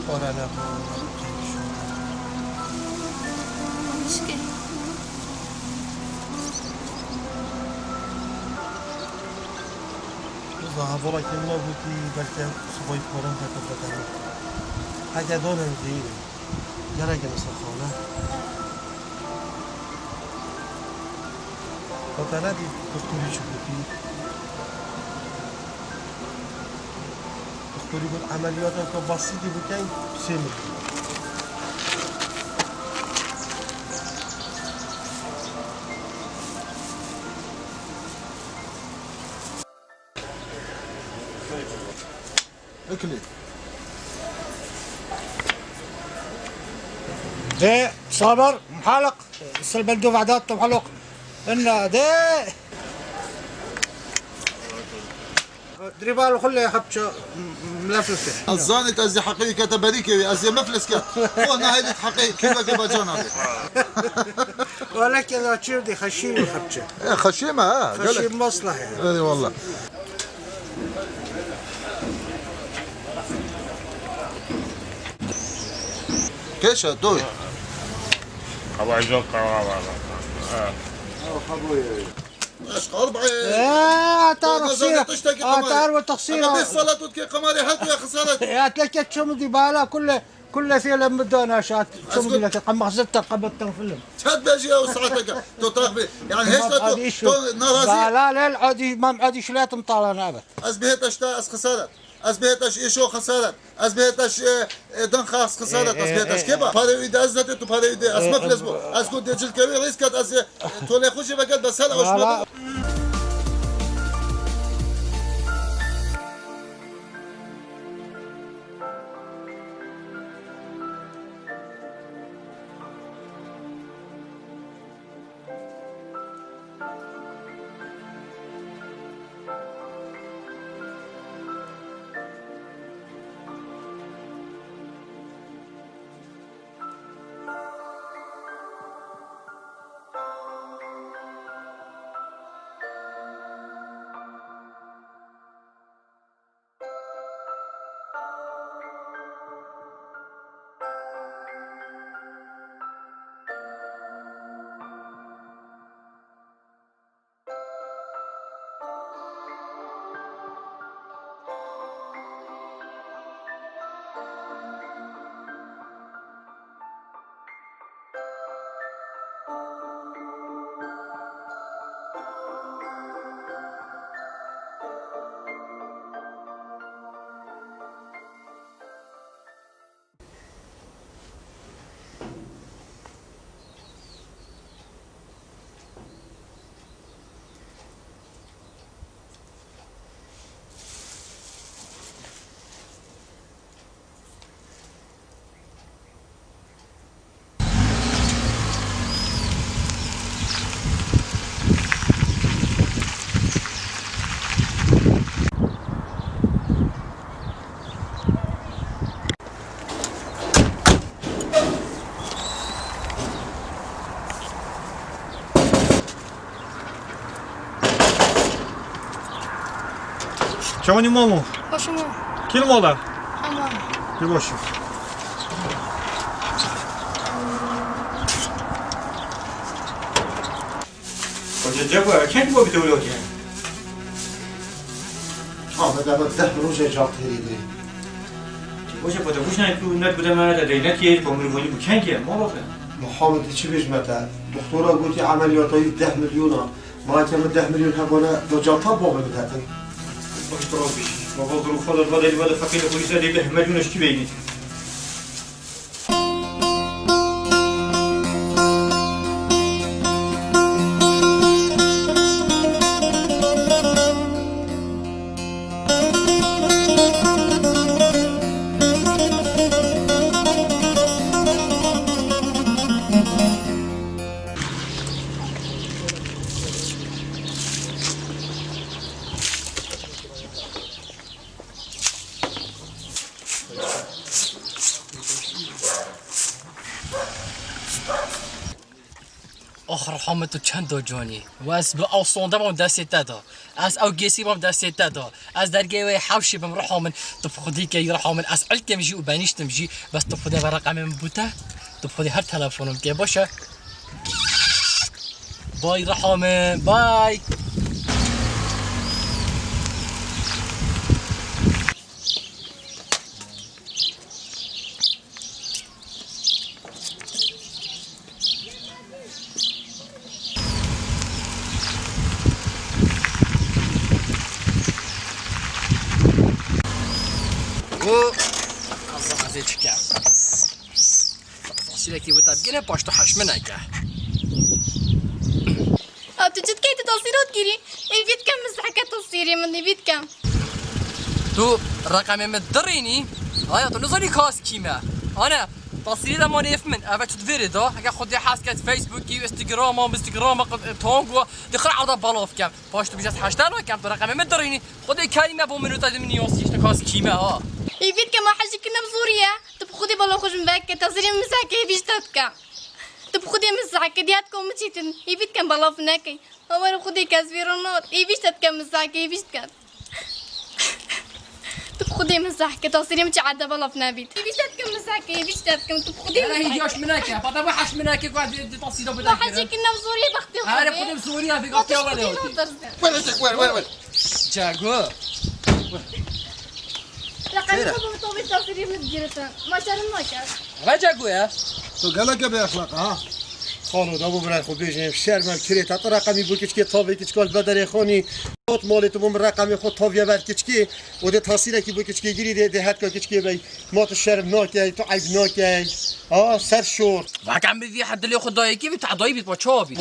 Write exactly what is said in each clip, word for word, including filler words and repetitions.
Para ne bu? Biza hevalekî min a gotî belke sibayî paran heke xwe tane. Heke danin dêrê. Gelek in xane. Xwe tane dî doktorî çi gotî. Doktorî got emeliyateke basîtî bikin, sê milyon. Bikilî. Dê, sabir, muhalliq. Sil bendû ve'dat tu muhalliq. Inna dê. Dirîbal xulle hepçe mleflifte. Ez zanît ez ê heqê wî kete berîkê wî, ez ê miflis ket. Xwe nahêlît heqê kîvekê bacana bê. Wala keda çir dî xeşî wî hepçe. E, xeşî me ha, gelek. Xeşî maslahê. Eyvallah. Keşe, doy. Hava zor karar var. Ha. Eşkal ba'ê. Ee, atar xsîra. Atar ve texsîra. Ama beş salat utke kamari hatu ya xısaret. Ya tleke çum di bala kulle, kulle fiile mudana şat. Çum di leke qam xzetta qabattan film. Çat beji ya saateke. To takbi. Yani heşta to, to narazî. Bala lel adi, mam adi şilatim talana evet. Ez bihêt eşta ez xesaret. Ez bihêt eş êşo xesaret. Ez bihêt eş, e, e, din xas xesaret. Ez bihêt eş kê ba? Parê wî de ez netê tu parê wî de. Ez mefles bu. Ez ku decil kewî rîsket ez, e, tolê xwe jî veket be ser ew şima. Çawanî mamo? Hoş mu? Kî li mala? Hema. Pê baş e. Hoca Cebo, çend bu bir dewlet ya? Ahmet, ama deh rojê car têrî dê. Hoca, pata kuşna tu net bide me de deynet ye, komir voni bu çend ye, ma bakın. Muhammed, çi bêjme te? Doktora gotî emeliyata wî deh milyona. Ma ke min deh milyon hebûne, do cata bavê min hetin. Baş, tu rast bêjî. Ma va zirûfa de, va derî, va de feqîr, polîsa de deh milyon eşkî beynî. Ox, Riho min, tu çend do canî? Û ez bi ew sonde bam destê te de. Ez ew gêsî bam destê te de. Ez dergehê wê hewşê bim, Riho min. Tu bi xwedî key, Riho min. Ez ilkim jî û benîştim jî. Bes tu bi xwedê ve reqemê min bû te. Tu bi xwedê her telefonum kê, baş e? Bay, Riho min, bay. Û ez ê çi kem? Fasilekî wita bigire, paş tu heş min neke. A, tu çi dikey, tu tasîrat girî? Êvî dikem, min zehke tasîrê min, êvî dikem. Tu reqemê min dirînî? Aya, tu nizanî kas kî me? Ane, tasîrê de manê min, eve çi divêrê da? Heke xwedê hez ket Facebookî, Instagrama, Instagrama, tango, di xira ewda balav kem. Paş tu bijez heşta nakem, tu reqemê min dirînî. Xwedê kerî me bo min û te di min yasî, işte kas kî me ha. Êvî dikem, a hejî kirine bi zorî ye. Tu bi xwedê bala xwe ji min veke, tasîrê min zehke, êvî ji te dikem. Tu bi xwedê min zehke, diya dikom min çîtin. Êvî dikem, balav nekey. Hawer xwedê kes vê re nat. Êvî ji te dikem, min zehke, êvî ji te dikem. Tu bi xwedê min zehke, tasîrê min çi ede belav nebît. Êvî ji te dikim, min zehke, êvî ji te dikim, tu bi xwedê min zehke. Hîn yaş min neke, pata bu heş min neke, ku di, di tasîra bu. Hecî ki nav zorî bextê xwe. Hare xwedê zorî ya, vê gaftiya wele. Wele çek, wele, wele, wele. Cago. Reqemê xwe bi min, tovê tasîrê min digirîtin. Ma şerm nake. Ve Cago ya. Tu geleke bêexlaq ha. Xalo, da bo birayê xwe bêjin, şerm e, kirê te, tu reqemî bo kiçikê, tavê kiçika li bederê xanî, got malê tu bo min reqemê xwe taviye ber kiçikê, û dê tasîrekî bo kiçikê girî dê, dê hetka kiçikê bey. Ma tu şerm nakey, tu eyb nakey. Ha, ser şor. Vaka min vî heh dilê xwe dayê kî bî, tu dayî bî, tu çawa bî?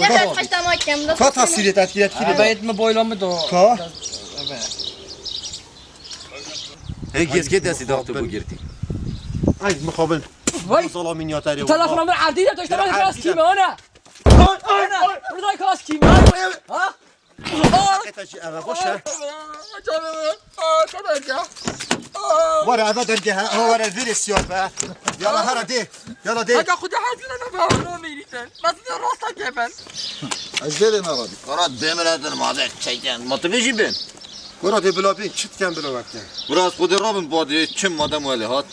Ka tasîrê te etkî, etkî. Ka? Hê, gêskê destî daxtê bo girtî. Ay, mixabin. Vay. Zalamin ya tarê. Telefona min erdî de, tu işte ben kas kîme, ana. Ana, burada kas kîme. Ha? Hakikaten şey, evet, boş ver. Wara eve derge ha, ha, wara viri siyah be. Yala hara de, yala de. Aga, Xuda hazine ne be, onu meyiliten. Nasıl rasta kefen? Ez vê de narabi. Kara demir edin, ma de çeken. Ma tu bêjî bin. Kura de bila bin, çitken bila wekte. Biraz Xuda rabin, ba de çim madem wele hat.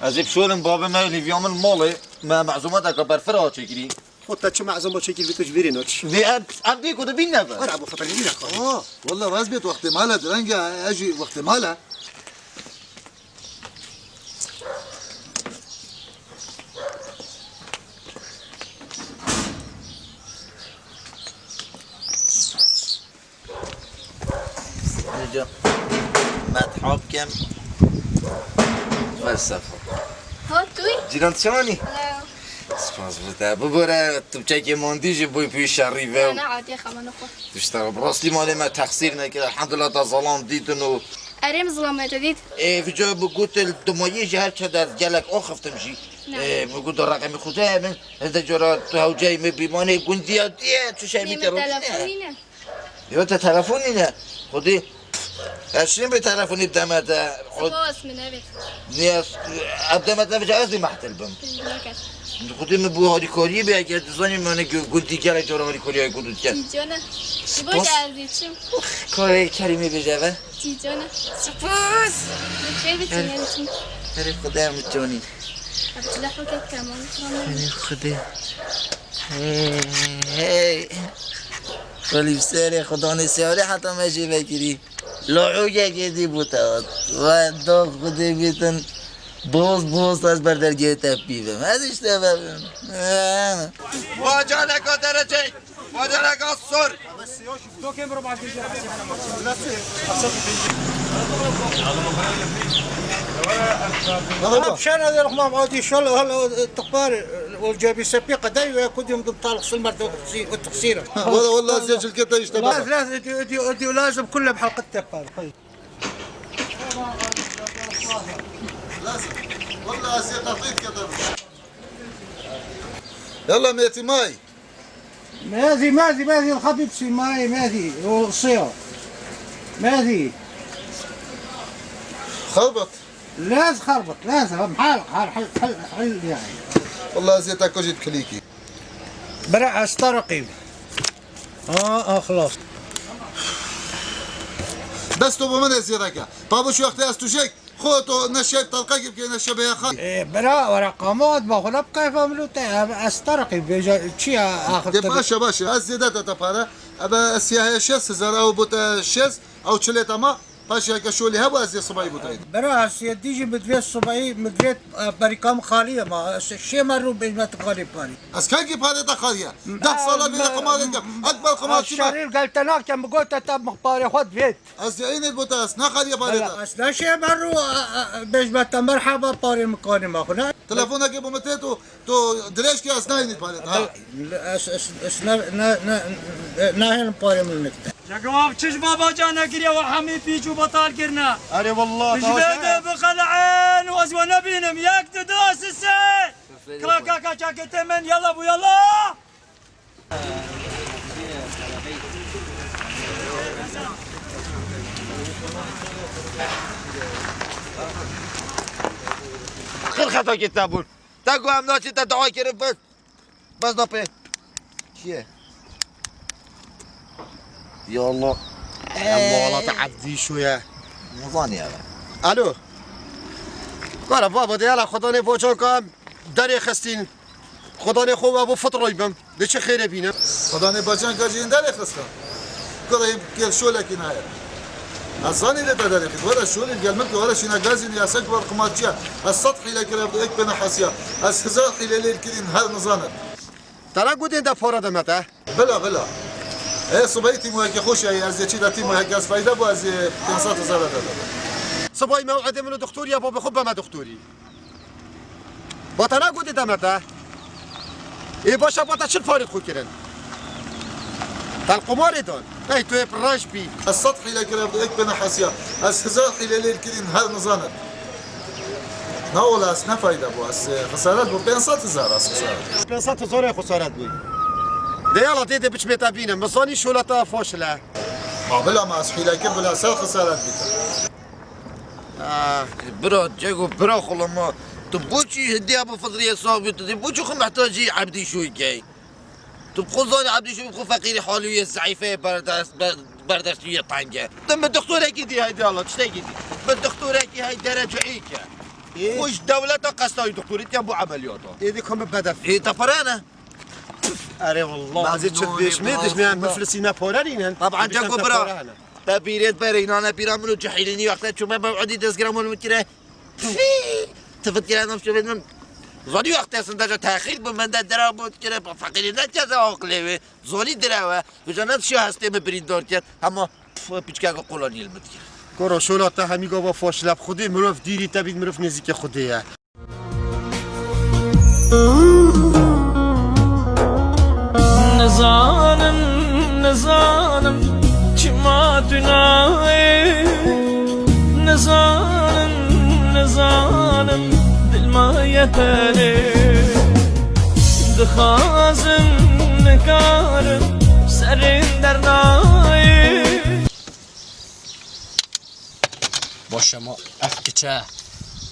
Ez ê bi şolin babê me, Lîvya min malê me, mezûmeteke berfira çêkirî. Xwe te çi mezûm bo çêkirî, tu ji vîrê naçî. Vê em, em dê ku dibîn nebe. Were bo xwe te nîne xwe. Aa, walla rast bêt, wextê mala direng e, ez jî wextê mala. Rica. Methab kem. Felsefe. Ha, tu? Cîran çawanî? Hello. Spas bo te. Bibore, tu çekê mandî jî bûy pî şerî ve. Ne, ne, adiye xemana xwe. Tişta bi rastî malê me texsîr nekir. Elhamdulillah te zalam dîtin û. Erê, min zilamê te dît. Ê, vica bi gotil dumayê jî her çe dest gelek axiftim jî. Ne. Ê, bi gotil reqemî xwe de min. Ez de cara tu hewceyê me bîmanê gundiya diye, tu şermî te rû. Telefonî ne? Yo, te telefonî ne? Xwedî ez şîn bê telefonî deme te. Spas, min nevê. Niye, ev deme te vica ez dî mehtil bim. Xwedî min bû harîkariyê bê, eger tu zanî min gu-, gundî gelek cara harîkariya gundî diken. Cîcane. Spas. Karê Kerîmê bêje ve. Cîcane. Spas. Şey biçim, yani çim. Herê Xwedê min canî. Abdullah Hoca Kemal. Herê Xwedê. Hey, hey. Welî bi serê Xudanê siyarê heta me jê vekirî. Lo'ûgekê dî bû te hat. We do Xwedê bîtin. Boz boz ez ber dergehê te bîvim. Ez işte vebim. Bacaneka derecey. Bacaneka sor. Şana de ruhmam adi şol hal tikbar ol cebi sepi qedey ve kudim dum talq silmer de taqsir. Wala wala siya çilkete işte bak. Lazım, lazım, edi, edi, edi, lazım kulle halqet tepar. Lazım. Wala siya taqit kete. Yalla meti may. ماذي، ماذي، ماذي الخبيب سي ماي، ماذي، وصيو. ماذي. خربط. لا تخربط، لا تخربط. حال، حال، حل، حل، حل، يعني. والله زيت أكو جيت كليكي. Bira, ez te raqîb. Aa, aa, xilas. Bes to bo min ez zêreke. Pabûş wextê ez tujek. Xo to ne şev telqekî bike, ne şev beyaxa. Ê, bira, were qamat, ba xwe ne bi keyfa min û te, ez te raqîb, bêje, çi ya axir? De baş e, baş e. Ez zêde te te pare. Ebe ez siyahê şêst hezar, ew bo te şêst, ew çilê te ma. Paşê heke şolî hebû ez ê sibayî bû tayî. Bira, ez yê dî jî min divê sibayî, min divê, e, berîka min xalî ye ma. Ez şê me rû bêjme tu xalî parî. Ez kengî parê te xaliye? Deh sala vê de qimar dikim. Ekber qimarçî me. Şerîr gel te nakem, bi gote te min parê xwe divêt. Ez yê înê bo te ez ne xaliye parê te. Bira, ez ne şê me rû, e, e, bêjme te merheba parê min kanî me xwe ne. Telefonekê bo min tê tu. Tu dirêj kî ez nayînî parê te, ha? Ez, ez, ez ne, ne, ne, nahêlim parê min nikte. Cego av çi ji baba can nekiriye we hemî pîç û betal kirine. Erê wallah. Ji vê de bixele'in û ez we nebînim. Yek, du, du, sê, sê. Kira kaka çakê te min, yalla bû, yalla. Xir xeta kê te bûn. Te ku em naçî te dua kirin bes. Bes da pê. Kî ye? Ya Allah. Ya Allah, Allah te Ebdî şo ye. Nizaniye be. Alo. Kara baba de yala Xudanê vocan ka derê xistîn. Xudanê xwe we bo fitroy bim. De çi xêrê bîne? Xudanê bacan ka jî derê xista. Kara him gel şolekî naye. Ez zanî lê te derê xist. Were şolî gel min ki were şîna gazî ya sek wer qimarçiya. Ez sed hîle kira ek bena hesiya. Ez hezar hîle lê kirîn her nizanet. Te ne gotên de para de me te? Bila, bila. E, sibahî tîmûyeke xweş e, ez ê çî de tîmûyeke ez feyde bû, ez ê pênc sed hezar de de. Sibahî mew'idê min û doktorî ye, babê xwe beme doktorî. Ba te ne gotê de me te? Ê, baş e, ba te çil parê xwe kirin? Te li qumarê dan. Ey, tu yê reş bî. Ez sed hîle kira, ek bena hesiya. Ez hezar hîle lê kirîn, her nizanet. Na wala ez ne fayda bû, ez, e, xesaret bû, pênc sed hezar ez xesaret. Pênc sed hezar e xesaret bû. De yala tê de biçmê te bîne, min zanî şoleta faşil e. Ma bila ma ez hîle kir, bila ser xesaret bîte. Ah. Bira, Cego, bira xulama, tu boçî hidiya bi fidriye sax bî, tu dê boçî xwe mehtacî Ebdî Şoy key? Tu bi xwe zanî Ebdî Şoy bi xwe feqîrî halî ye, zeîfe ye, berdest, ber-, berdestî ye teng e. Tu bi doktorekî dî heydi Allah, tiştekî dî. Bi doktorekî hey derece êk e. Ê? Xwe ji dewleta qestayî doktorî diyan bo emeliyata. Ê, dê ka min bedef. Ê, te pare ne? Erê wallah. Bazı çi dişmê, dişmê, miflisî me pare nînin. Taban, Cego bira. Te bîrêt berê, înane bîra min û cehîlînî wexte çûme mew'idî dezgira min min kire. Tifit kire, nam şevên min. Zanî wexte sindeca texîl bû, min de dera bû kire, feqîrî ne keze aqilê wê. Zanî dire we. Vêca ne dişiya hestê min birîndar kir. Hema, pf, piçkeke qolanî li min dikir. Koro şola te hemî gava faşile bi Xwedê, mirov dîrî te bît, mirov nêzîkê Xwedê ye. Nizanim, nizanim, çima tu nayê? Nizanim, nizanim, dil ma ye tenê. Dixwazim, nikarim, serên dernayê. Baş e ma ev kiçe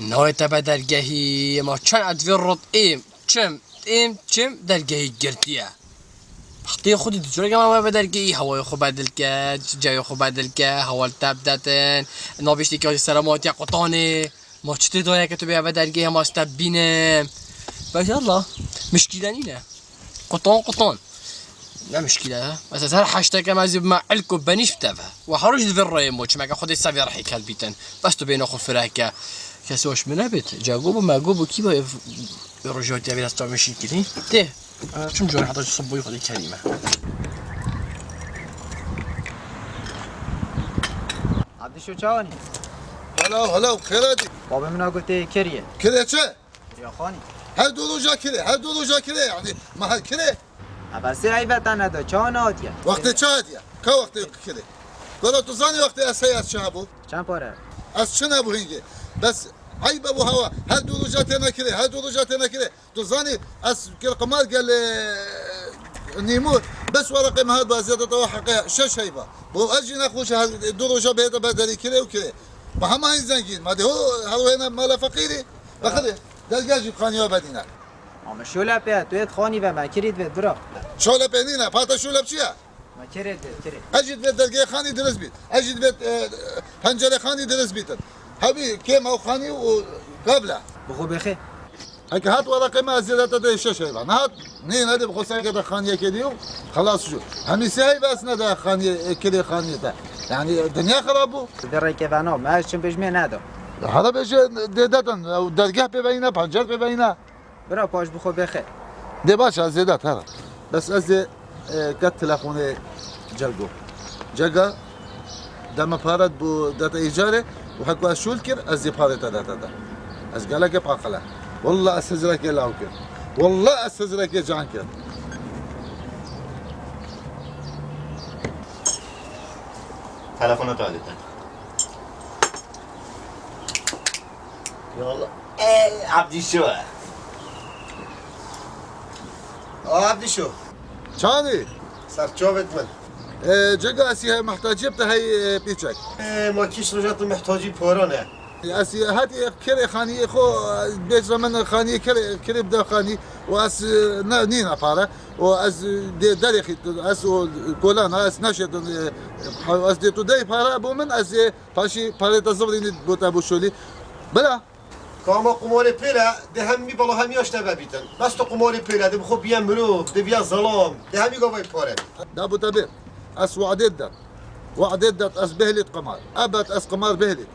nayê te be dergehî, ma çend edvê rot êm, çim, êm, çim, dergehî girtiye. Bextê xwe dî tu çirek ma we be dergehî, hewayê xwe bedil ke, cewê xwe bedil ke, hewa li te bidetin, nabêjtê ke serematiye qutanê. Ma çi tê daye ke tu bê ve dergehê ma ez te bînim? Bes yalla, mişkîle nîne. Qutan, qutan. Ne mişkîle ye. Mesela her heşteke me zî bime ilk û benîş bi te ve. Û her roj li vir rêyê mo çimeke Xwedê sevê rehî kel bîtin. Bes tu bêne xwe fireke. Kes hoş min nebit. Cego bû, mego bû, kî bû ev rojatiya vê desta min şî kirî? Tê. Çim cor heta ji sibûyî Xwedê kerîme. Abdî şo çawanî? Hello, hello, xêr hatî. Babê min a gotê kiriye. Kiriye çi? Ya xanî. Her du roja kire, her du roja kire, yani ma her kire. Ebe sê eybe te neda, çawa nehatiye? Wextê çi hatiye? Ka wextê kire? Gora tu zanî wextê ez heye ez çi hebû? Çend pare? Ez çi nebû hingê. Bes eybe bû hewa. Her du roja têne kire, her du roja têne kire. Tu zanî ez kir qimar gel, e, nîmûr. Bes weraqê me hat ba ziyadeta wa heqe şeş heyba. Bo ez jî nexweş her du roja bêhete ber derî kire û kire. Ma hema hîn zengîn. Ma de ho her wêne mala feqîrî. Bexirê. Dergeh jî xaniya bedîne. Ama şolepê, tu yê dixanî ve, me kirî divêt bira. Şolepê nîne, pata şolep çi ye? Me kirê divêt, kirê. Ez jî divêt dergehê xanî dirist bît. Ez jî divêt, e, pencerê xanî dirist bîtin. Hemî kêm ew xanî û gavle. Bi xwe bêxê. Heke hat wereqê me ez zêde te dê şeş heyva. Nehat, nîne, dê bi xwe sereke te xaniyekê dî û xelas çû. Hemî sê heyva ez nede xaniyê, e, kirê xaniyê te. Yani, e, dinya xerab bû. Di rêkê ve no, me ez çim bêjmê neda. Hara bêje dê detin, ew dergeh pê veyne, pencer pê veyne. Bira paş bi xwe bêxe. Dê baş e, zêde te re. Bes ez ê, e, ket telefonê Cego. Cega, deme pare bo dete îcarê û heko ez şûl kir, ez ê parê te dete te. Ez gelekê paqile. Wallah ez hizrekê law kir. Wallah ez hizrekê can kir. Telefona te alî te. Ya Allah. Ey, Abdîşo. Abdîşo. Çanî? Ser çavêt min. E, Cega, ez ê hey mihtaciyê te hey, e, pîçek. E, ma kîş roja tu mihtacî para ne. Ez ê heti kirê xaniyê xo, e, bêjre min xaniyê kirê, kirê bide xanî. Û ez, e, ne, nîne pare. Û ez, e, dê derê xî, ez o kolana, ez neşêtin, e, ez dê tu dey pare bo min, ez ê paşî parê te zivrînî bo te bo şolî. Bila. Kama qumarê pêle de hemî bala hemî aşte vebîtin. Bes tu qumarê pêle de bi xwe biye mirov, de biye zelam, de hemî gavay pare. Da bu tabi. Ez wa'dê dat. Wa'dê dat ez behlît qimar. Ebed ez qimar behlît.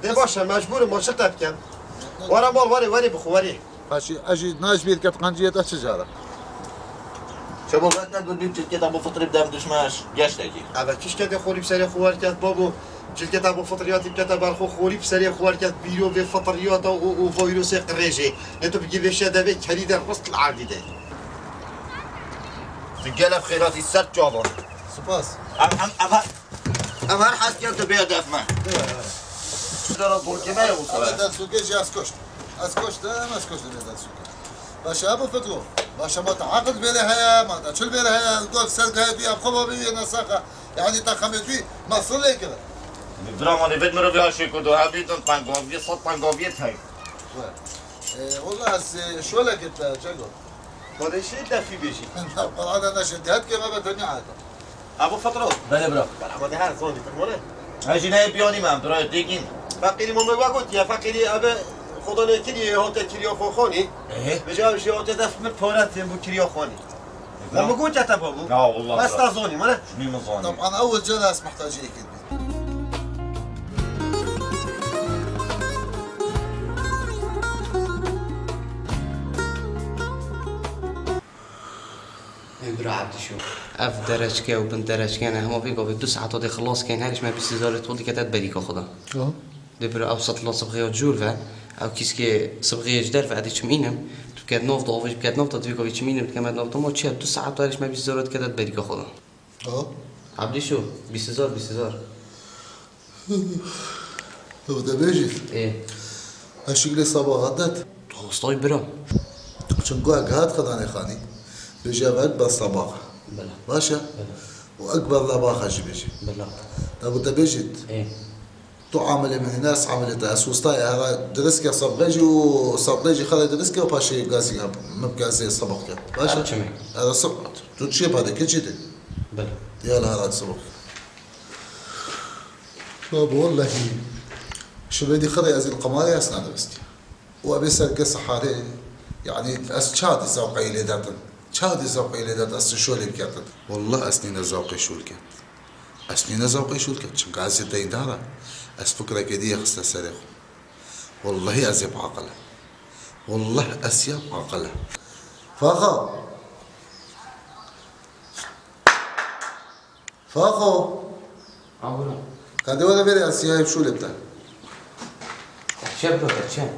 De baş e, mecbûr im, ma çi te bikim? Were mal, were, were bi xwe, were. Paşî ez jî najbîr ket qanciyê te çi cara. Çabuk etne dur bir çirketa bu fıtrı bir derdişme geç de ki. Eve kişke de xorî bi serê xwe werket, babo. Cilketa bo fitriyatî bikete ber xwe, xorî bi serê xwe werket, bîro vê fitriyata û, û vîrusê qirêjê. Ne tu bigî vê şedevê kerî de rist li erdî de. Tu gelek xêratî ser çavan. Spas. Em, em, em her, em her hez ken tu bê hedef me. Dara dorkê me ye bu sefer. Ama densûkê jî ez koşt. Ez koştim, ez koştim densûkê. Baş e, Ebu Fetho. Baş e, ma te aqil bêrê heye, ma te çil bêrê heye, ez got sergehê bî, em xwe bî, yê nesaxa. Yani te xemê bî, ma sir lê kire. Bira, ma nêvêt mirovî ha şêko do, hevî din tengaviyê, sed tengaviyê tey. We. E, wala ez, e, şolekê te, Cego. Xwedê şê defî bêjî. Na, Qur'ana neşe, dehet ke me be tenya hata. Ebu Fetho. Belê bira. Bela ma de her zon dîtir mole. Ha jî neyê biyanî me, bira têgîn. Feqîrî ma me we gotiye, feqîrî ebe Xudanê kirî, hate kiriya xwe xanî. Ehe. Bi cav jî hate def min pare têm bu kiriya xanî. Bira. Ma me gotiye te babû. Ya Allah. Bes bira. Ta zonî mole. Şunî min zonî. Taban ewil cara ez mihtaciyê kir bî. Ê bira Ebdîşo. Ev dereçke û bin dereçkene hema vê gavê du saeta dê xilas keyn, her ji me bîst hezarê xwe dikete berîka xwe de. Aha. Dê bira ew setla sibxê ya cûr ve, ew kîskê sibxê ji derve edê çim înim, tu biket nav de, avê ji biket nav de, divê gavê çim înim, dikeme nav de, ma çi ye, du saeta her ji me bîst hezarê dikete berîka xwe de. Aha. Ebdîşo, bîst hezar, bîst hezar. Ew de bêjî. Ê. Eşik lê sabaxa det. Tu hastayî bira. Çimku ek hat xedanê xanî. Bêje ev ek ber sabax. Bela. Baş e? Bela. Û ek ber lebaxa jî bêjî. Bela. Ew de bêjît. Ê. Tu amilê min hîne ez amilê te. Ez wistayê hera diriske sabxê jî û sabxê jî xelê diriske û paşê gazî min gazê sabax ke. Baş e? Ev çi me? Era sabx. Tu çi pade keçî de? Bela. Yala hera sabax. Babo, wellehî, şibê dî xirê ez ê li qimarê ez nadivistî. Û ebê serke siharê, yanî ez çawa dî zewqeyê lê detin? Çawa dî zewqeyê lê det ez şolê biketin? Wallah ez nîne zewqê şol ket. Ez nîne zewqê şol ket, çimka ez ê deyndar e. Ez fikrekê dî yê xiste serê xwe. Wallahî ez ê biaqil e. Wallah ez ya biaqil e. Faxa! Faxo. Abuna. Kadê were verê ez siyahê şûlê bide. Çe bro, çe?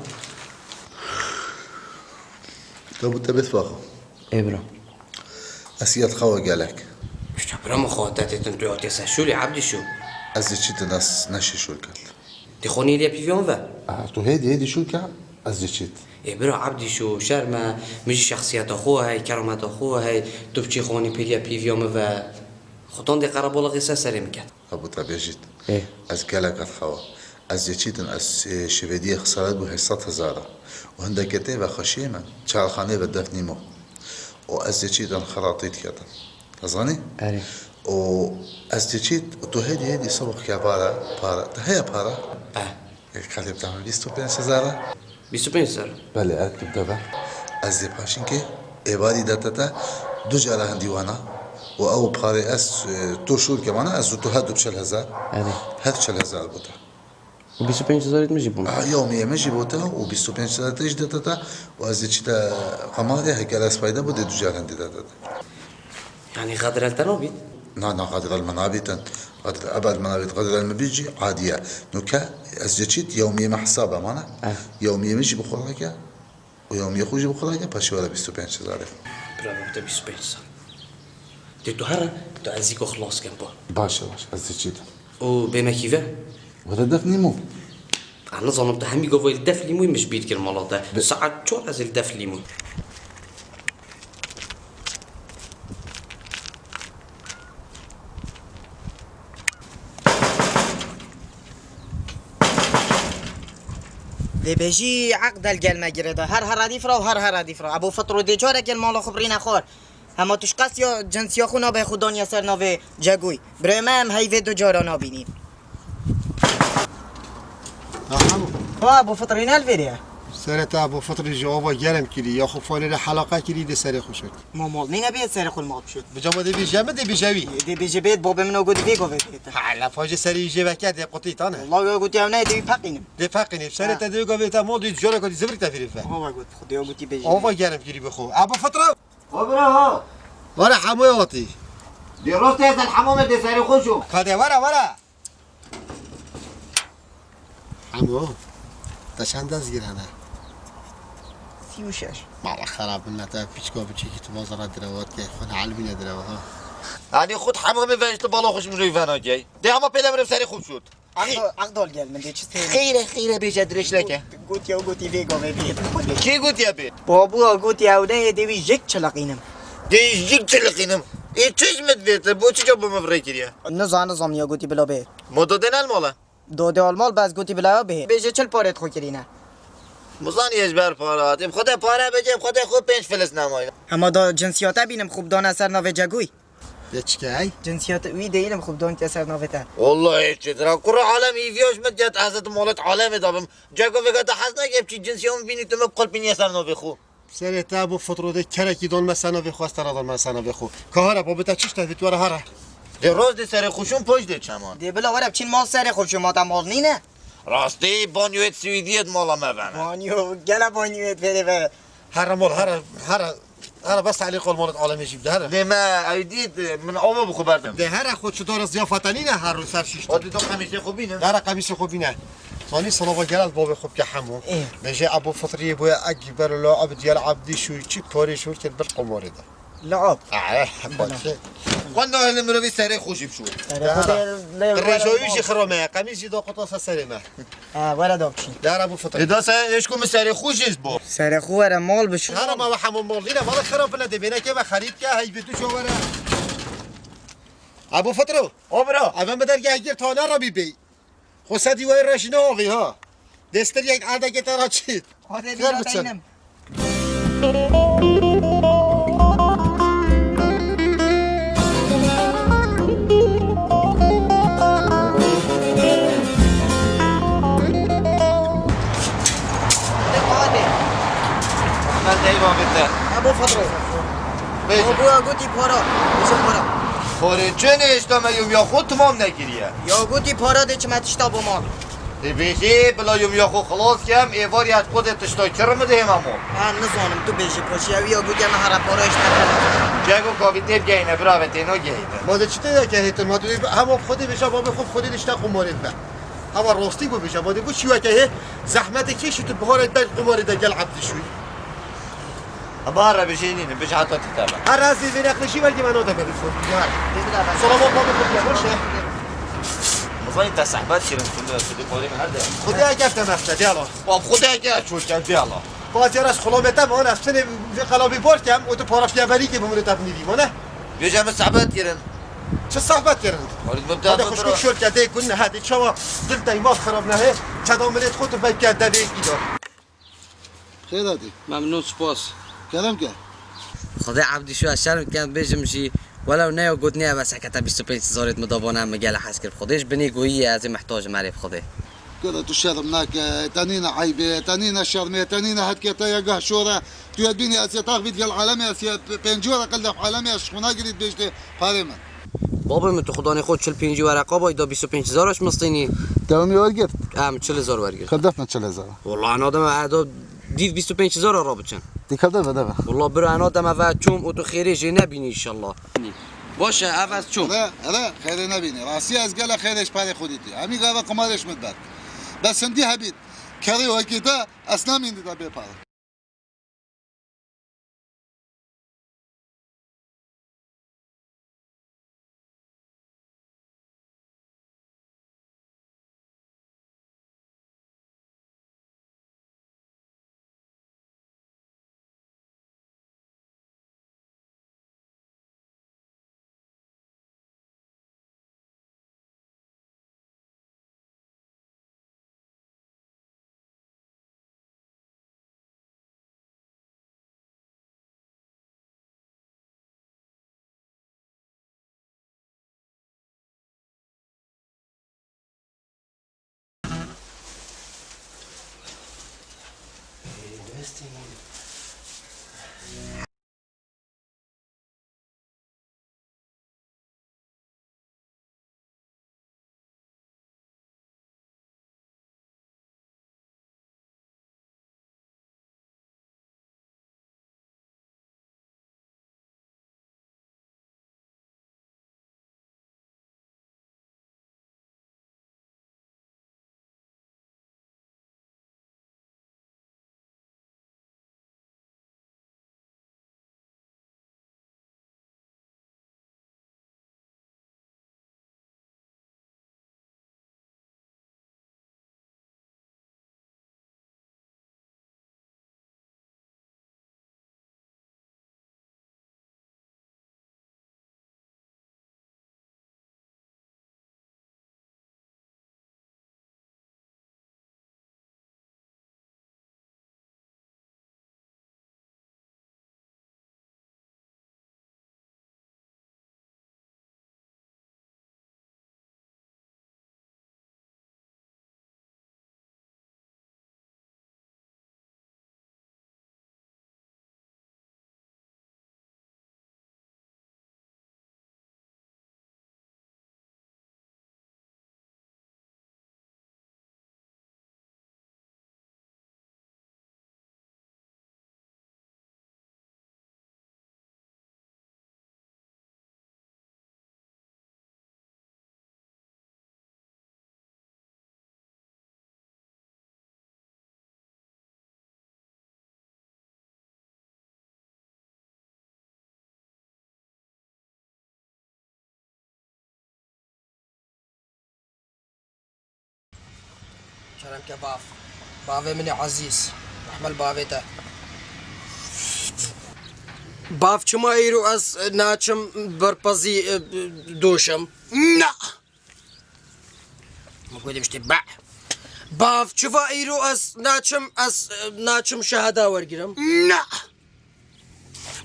Te bû te bêt Faxo. Ê bro. Ez siyah xewa gelek. Şta bira min xwe te têtin tu yatê ser şûlê Ebdîşo. Ez ê çîtin ez neşê şûl ket. Tê xwe nîliye pîviyan ve? Ah, tu hêdî hêdî şûl ke ez ê çît. Ê bira Ebdîşo, şerm e, min jî şexsiyeta xwe hey, kerameta xwe hey, tu biçî xwe nî pêliye pîviya min ve. Xudan dê qerebalixê ser serê min ket. Hebû te bêjît. Ê. Ez gelek ez xewa. Ez yê çîtin, ez, e, şivêdiyê xesaret bû heşt sed hezar a. Û hindeke tê ve xweşiyê min, çarxanê ve def nîmo. Û ez yê çîtin xelatî diketin. Hezanî? Erê. Û ez yê çît, û tu hêdî hêdî sobox ke para, para. Te heye para? Eh. E, kalê bi te me bîst û pênc hezar a. Bîst û pênc hezar? Belê, ez kim te ve. Ez dê paşînkê êvarî de te te du cara hindî wana. Û ew parê ez, e, tu şûr ke mana, ez û tu her du bi çil hezar. Erê. Her çil hezar bû te. Û bîst û pênc hezar min jî bûn. A, yewmiyê min jî bo te û bîst û pênc hezar te jî de te te û ez ê çi te qemarê heke ez fayda bû dê du caran dê de te te. Yanî Xedir el te nabît? Na, na, Xedir el me nabîtin. Xedir ebed me nabît. Xedir el me bît jî adî ye. Nûke ez ê çît yewmiyê min hesab e, mana? Eh. Yewmiyê min jî bi xwe rake. Û yewmiyê xwe jî bi xwe rake, paşê were bîst û pênc hezar e. Bira, bira, te bîst û pênc hezar. Dê tu here, tu ez zî ku xilas kem pa. Baş e, baş e, ez dê çî de. Û bê me kî ve? Were def nîmo. Ez nizanim tu hemî gavayê li def lîmoyî, min ji bîr kir mala te. Be- Saet çar ez ê li def lîmoyî. Dê bêjî eqd el gel me girêda. Her heradîf ra û her heradîf ra. Ebû Fitro dê carek gel mala xwe birîne xwar. Hema tu ji qas ya cinsiya xwe nabe xwe daniye ser navê Cegûy. Birê me em heyvê du cara nabînîn. Aha. Ha, Ebû Fitrî ne li vêrê ye? Serê te Ebû Fitrî ji ava germ kirî, ya xwe fanê re helaqa kirî dê serê xwe şot. Ma mal nîne bê serê xwe li mal bişot. Bi cama dê bêje min dê bêje wî. Dê bêje bê, babê min o gotî vê gavê bê te. Ha, la faje serê jê veke dê qutî tane. Wala ya gotî ew ne dê wî peqînim. Dê peqînî. Serê Ha. te dê gavê te mal dê cara gotî zivirî te fîrî fe. Hava got, Xwedê ya gotî bêje. Ava germ kirî bi xwe. Ebû Fitrî. Xwe bira ha. Were Hemoya hatî. Dê rastê ez el hemamê dê serê xwe şûm. Ka dê were, were. Hemo, te çend dest girane? Sî û şeş. Mala xerab min te piçka biçîkî tu bazara direwat ke xwe ne elmîne direwa ha. Yanî xwe hemamê ve işte bala xwe ji min re vena gey. Dê hema pêle min re serê xwe şût. Aqdol, aqdol gel min dê çi tê. Xeyre, xeyre bêje dirêj leke. Gotiya, gotî vê gavê bê. Kê gotiye bê? Babûya gotî ew ne yê dê wî jik çiliqînim. Dê jik çiliqînim. Ê çi ji min divê te? Bo çi ca bo min virê kiriye? Nizan, nizan ya gotî bila bê. Ma dodên el mala? Dodê al mal bes gotî bila bê. Bêje çil parê xwe kirîne. Mizanî ez ber para hatîm. Xwedê pare bêje, xwedê xwe pênc filis nemayne. Hema da cinsiyate bînim xwe bidane ser navê Cegûy. Dê çi key? Cinsiyet wî deyînim xwe bidon ke ser navê te. Wallahî çi dira. Kurê alem îviya ji min diya ez di molet alemê de bim. Cego vêga te hez nake, biçî cinsiya min bînî tu me biqulpîniye ser navê xwe. Serê te bo fitro dê kerekî don me ser navê xwe, ez te re don me ser navê xwe. Ka here, babê te çi ji te vît were here. Dê roz dê serê xwe şûn, poj dê çeman. Dê bila were biçîn mal serê xwe şûn, ma te mal nîne. Rastî, banyoyê Swîdiyê di mala me vene. Banyo, gele banyoyê fêrê ve. Here mol, here, here, here bes Elî qol molet alemê jî bide, here. Lê me ew dît, min ava bi xwe berdim. De here xwe çi dora ziyafete nîne, her rû ser şîşt. O dî do qemîsê xwe bîne. Dara qemîsê xwe bîne. Zanî salava gel ez bavê xwe bike Hemo. Ê. Bêje Ebû Fitriyê boye ek ber lo abd yel abdî şu çi parê şûr kir bil qomorê de. Li ab. Ah, eh, Bila. Xwenda hele mirovî serê xwe jî bişûr. Serê xwe de lê Rêjoyî jî xirome ye, qemîs jî da qota ser serê me. Ha, were da biçî. Dara Ebû Fitrî. Ê da se, eşko min serê xwe jî bo. Serê xwe were mal bişûr. Hara ma we hemû mal dîne, valla xirab bile de bêne ke ve xerît ke, hey bi tu şo were. Ebû Fitro. O bira. Eve mi dergeh gir ta ne rabî bey. Xwe sedî wê reş ne avê ha. Dêstir yek erdekê te ra çît. Xwedê Xêr bîra biçin. Deynim. Hadi, hadi. Ahmet Eyüp abi de. Ebû Fadro. Bêje. Ebû ya gotî para. Bêje para. Parê çi ne, işte me yum ya xwe tamam nekiriye. Ya gotî para de çime tişta bo mal. Dê bêjê, bila yum ya xwe xilas kem, êvarî ez xwedê tişta kir min dihême mal. Ha, nizanim, tu bêjî paşî, ew ya gotiye min here para işte. Cego kavî tê bigeyne, bira ve têno geyne. Ma de çi tê de ke hêtin, ma tu hema xwedê bêje, babê xwe xwedê dişte qumarê be. Hema rastî bû bêje, ma de bu şiweke hê, zehmetê kêşî tu bihara ber qumarê de gel Ebdî şûyî. Ama re bijênîne, bij heta tîta be. Her ez ê vê nexleşî belkî me nate pê bifo. Yar. Salavat ma bifo, baş e. Mizanî te sehbet kirin, tu de, tu de qorî me her de. Xwedê eke efte mefte, diyala. Bab, Xwedê eke çok ya, diyala. Bazı ara xulomete mi, ona sene ve kalabi borkem, o tu para fiyaberî ke bimûne tepnî dî, mane? Bêje min sehbet kirin. Çi sohbet kirin? Hadi xwişkî şol ke dê kun hadi çawa dil te îman xirab nehê. Çeda milêt xwe tu veke devê kî da. Xêr hatî. Memnûn, spas. Kerem ke. Xwedê Ebdî, şû ez şerm dikem bêjim jî, welew ne ya gotinê, ev e sekete bîst û pênc zarêt min dabana, min gele hez kir. Xwedê ji binê goyî ye, ez ê mihtaj im, erê bi Xwedê. Kira tu şerm nake, te nîne eybê, te nîne şermê, te nîne hetkê te ye gah şor e. Tu yê bînî ez yê tax bît gel alemê, ez yê pe-, pêncî were qil def alemê, ez ji xwe nagirît bêjtê parê min. Babê min, tu xudanê xwe çil pêncî wereqa bay da bîst û pênc hezar aş mistînî. Te min wergirt? Em çil hezar wergirt. Xil def min çil hezar. Wala ena deme e da dîv bîst û pênc hezar a rabiçin. Dî xil def e, def e. Wala bira ena deme ve çûm û tu xêrê jê nebînî înşallah. Baş e, ev ez çûm. Ere, ere, xêrê nebînî. Rastî ez gele xêrê ji parê xwe dîtî. Hemî gava qimarê ji min bert. Bes hindî hebît. Kerê wekî te ez namîn dida bê pare. Kerem ke bav. Bavê min ê ezîz. Rehme li bavê te. Bav, çima îro ez naçim berpezî, e, doşim? Na! Min got, demiştê be. Bav, çiva îro ez naçim, ez, e, naçim şehada wergirim? Na!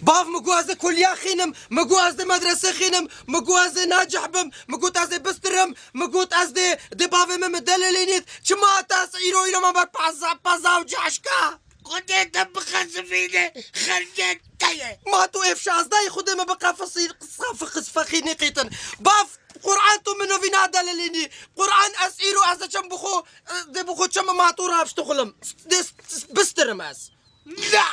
Bav, min got ez dê kuliya xînim, min got ez dê medrese xînim, min got ez dê nacih bim, min got ez dê bistirim, min got ez dê, dê bavê min min delelînît. Çima te ez îro îro me ber peza, peza û cihişka? Xwedê te bixesifîne, xercê te ye. Ma tu êv şazdayî Xwedê me biqefisî, qisqa fiqis fexî nîqîtin. Bav, Qur'an tu min novî nadelelînî. Qur'an ez îro ez diçim bixwe, dê bixwe çim ma tu rabiştixulim. Dê bistirim ez. La!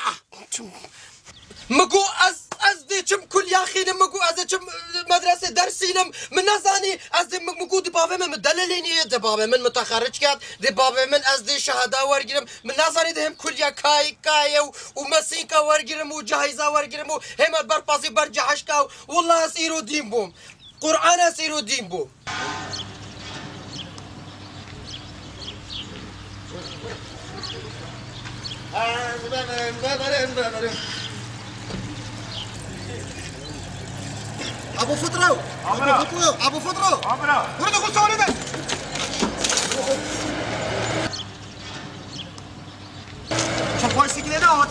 Mi got ez, ez dê çim kuliya xînim, mi got ez dê çim, e, medresê dersînim. Min nezanî, ez dê, mi, mi got dê bavê min, min delelînî, dê bavê min mutexerric ket, dê bavê min ez dê şehada wergirim. Min nezanî dê hem kuliya kay-, kayê û, û mesînka wergirim û cahîza wergirim û hême berpasî ber cehişka û, wallah ez îro dîn bûm. Qur'an ez îro dîn bûm. Ebo Fitro! Ebo Fitro! Ebo Fitro! Bura da xwe sare de! Çi paştikine ne hat?